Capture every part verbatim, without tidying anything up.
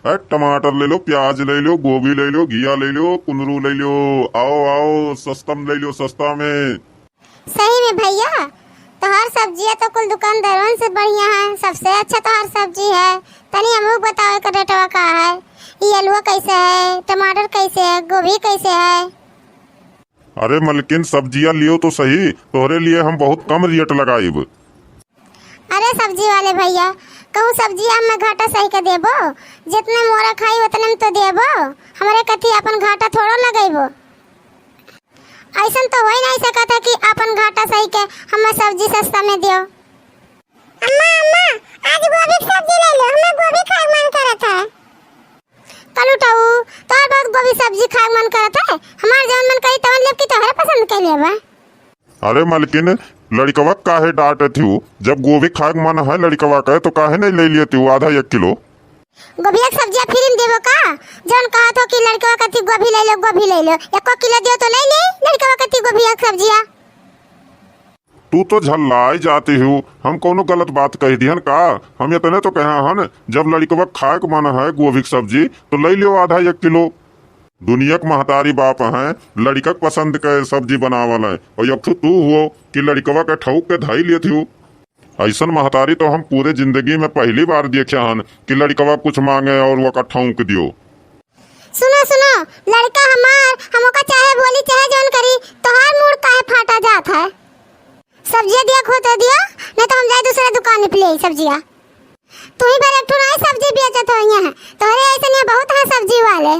ए, टमाटर ले लो, प्याज ले लो, गोभी ले लो, घिया ले लो, कुंदरू ले लो। आओ, आओ, सस्ता में ले लो, सस्ता में। सही में भइया, तोहार सब्जिया तो कुल दुकानदारन से बढ़िया है, सबसे अच्छा तोहार सब्जी है। तनी हमहू बताओ, एकर रेटवा का है? ई अलुआ कैसे है, टमाटर कैसे है, गोभी कैसे है? अरे मलकिन, सब्जिया लियो तो सही, तोहरे लिए हम बहुत कम रेट लगाइब। अरे सब्जी वाले भइया, कहूँ सब्जिया में घाटा सही के देबो? जितने मोरा खाई उतने में तो देबो, हमरे कथी आपन घाटा थोड़ो लगइबो। अइसन तो होइ नहीं सकत है कि आपन घाटा सही के हमें सब्जी सस्ता में दियो। अम्मा, अम्मा, आज गोभी के सब्जी ले लो, हमें गोभी खाए मन करत है। कलुटऊ, तोहर बहुत गोभी सब्जी खाए मन करत है, हमार जवन मन करी तवन लेब कि तोहरे पसंद के लेबा? अरे मलकिन, लड़िकवा के काहे डांटत हू? जब गोभी खाए के मन है लड़िकवा के, तो काहे नहीं ले लियत हू आधा एक किलो? गोभिया के सब्जिया फ्री में देबो का? जौन कहत हो कि लड़िकवा कथी गोभी ले लो, गोभी ले लो, एको किलो दियो तो ले ले लड़िकवा कथी गोभिया के सब्जिया। तू तो झल्लाई जाती हू, हम कौनो गलत बात कह दिहन का? हम इतने तो कहे हन, जब लड़िकवा के खाए के मन है गोभी के सब्जी, तो ले लियो आधा एक किलो। दुनिया के महतारी बाप हैं, लड़िका के पसंद के सब्जी बनावल है, और एक ठो तू हुओ कि लड़िकवा के ठौक के धई लेत हू। अइसन महतारी तो हम पूरे जिंदगी में पहली बार देखे हन कि लड़िकवा कुछ मांगे और वका ठौक दियो। सुनो, सुनो, लड़िका हमार, हम ओका चाहे बोली, चाहे जौन करी, तोहार मूड काहे फाटा जात है? सब्जिया दिया खो तो दियो, नहीं तो हम जाए दूसरे दुकान पे ले आई सब्जिया। तू ही भर एक ठो नाई सब्जी बेचत हो यहाँ, तोहरे ऐसे यहाँ बहुत है सब्जी वाले।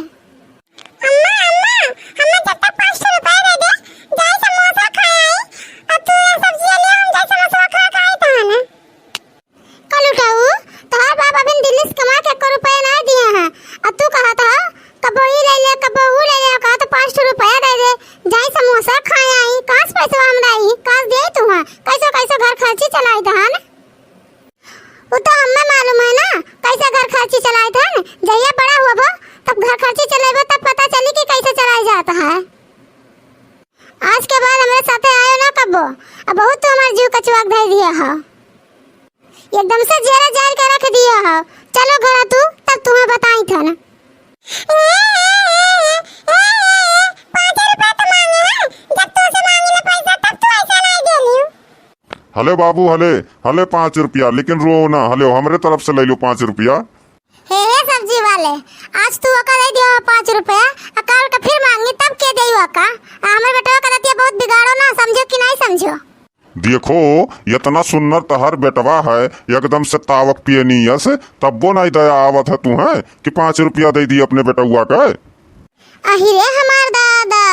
अम्मा, अम्मा, हमें जब तक पाँच सौ रुपया दे दे, जाए समोसा खाए आई, और तू ये सब्जिया ले, हम जाए समोसा खा खाए तो है ना। कलुटऊ, तोहार बाप अभी दिल्ली से कमा के एको रुपया ना दिए हैं, और तू कहत हो कबो ई ले ले, कबो ऊ ले ले, कहा तो पाँच सौ रुपया दे दे, जाई समोसा खाए आई, कहाँ से पैसा हमरा आई, कहाँ से दे तू है, कैसे कैसे घर खर्ची चलाई तहन? उ तो हमें मालूम है ना, कैसे घर खर्ची चलाई तहन, जहिया बड़ा होबो तब घर खर्ची चलेबो, तब पता चली कि कैसे चलाई जात है। आज के बाद हमरे साथे आयो ना कबो, अब बहुत तू हमार जीव कचवा के धई दिया है। एकदम से जेरा जाल के रख दिया हो। चलो घरा तू, तब तुम्हें बताई था ना। पाँच रुपया तो मांगे हैं, जब तू से मांगे ना पैसा, तब तू ऐसा नहीं दे लियो। हले बाबू, हले, हले पाँच रुपया, लेकिन रो ना, हले हमरे तरफ से ले लो पाँच रुपया। हे, हे सब्जी वाले, आज तू ओका दे दियो पाँच रुपया, आ कल का फिर मांगी तब के देई ओका? आ हमरे बेटवा का दतिया बहुत बिगाड़ो ना, समझो कि नहीं समझो? देखो, इतना सुन्नर तहर बेटवा है, एकदम से तावक पिए नियस, तब्बो नहीं दया आवत है तुहें कि पाँच रुपया दे दी अपने बेटवा के। अहिरे हमार दादा,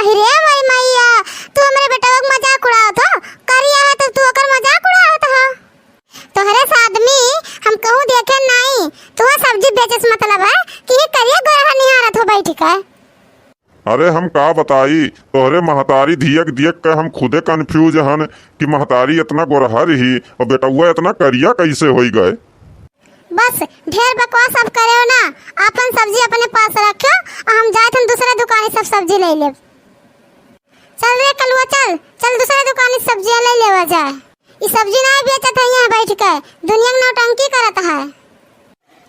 अहिरे माई मैया, तू हमरे बेटवा के मजाक उड़ावत हो? करिया है तो तू ओकर मजाक उड़ावत हो? तोहरे से आदमी हम कहूँ देखे नहीं, तू सब्जी बेचे से मतलब है कि ये करिया गोरहा निहारत हो बैठ के। अरे हम का बताई, तोहरे महतारी धियक दियक के हम खुदे confuse हन कि महतारी इतना गोरहर ही और बेटउआ इतना करिया कैसे होई गए। बस ढेर बकवास अब करेओ ना, आपन सब्जी अपने पास रख्यो, आ हम जात हन दूसरे दुकानी सब सब्जी ले लेब। चल रे कलुआ, चल, चल दूसरे दुकानी सब्जियां ले लेवा जाए। ई सब्जी ना बेचत है यहाँ बैठ के, दुनिया में नौटंकी करत है।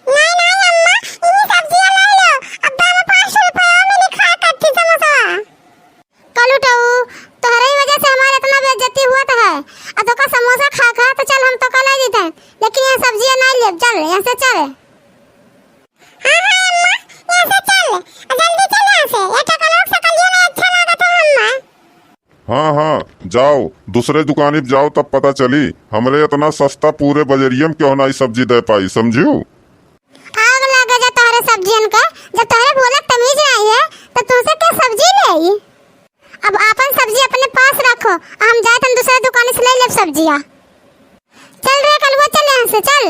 नहीं, नहीं अम्मा, इही सब्जिया ले लो। अब दाम पाँच सौ रुपया में लिखा है कच्ची समोसा। कलुटऊ, तोहरे ही वजह से हमार इतना बेइज्जती हुआ तो है। आ तोका समोसा खा खा तो चल हम तोका ले जीते, लेकिन यहाँ सब्जिया नहीं लेब, चल यहाँ से चल। हाँ, हाँ अम्मा, यहाँ से चल, आ जल्दी चल यहाँ से, ये टकलवा के शकलियो नहीं अच्छा लागत है अम्मा। हाँ, हाँ, जाओ, दूसरे दुकानी पे जाओ, तब पता चली। हमरे इतना सस्ता पूरे बजरिया में क्यों नाई सब्जी दे पाई, समझियो? आग लगे जा तोहरे सब्जियन के, जब तोहरे बोलक तमीज नाई है, तो तुमसे के सब्जी ले आई? अब आपन सब्जी अपने पास रखो, हम जाए तन दूसरे दुकान से ले लेब सब्जिया। चल रे कलुआ, चल यहाँ से, चल।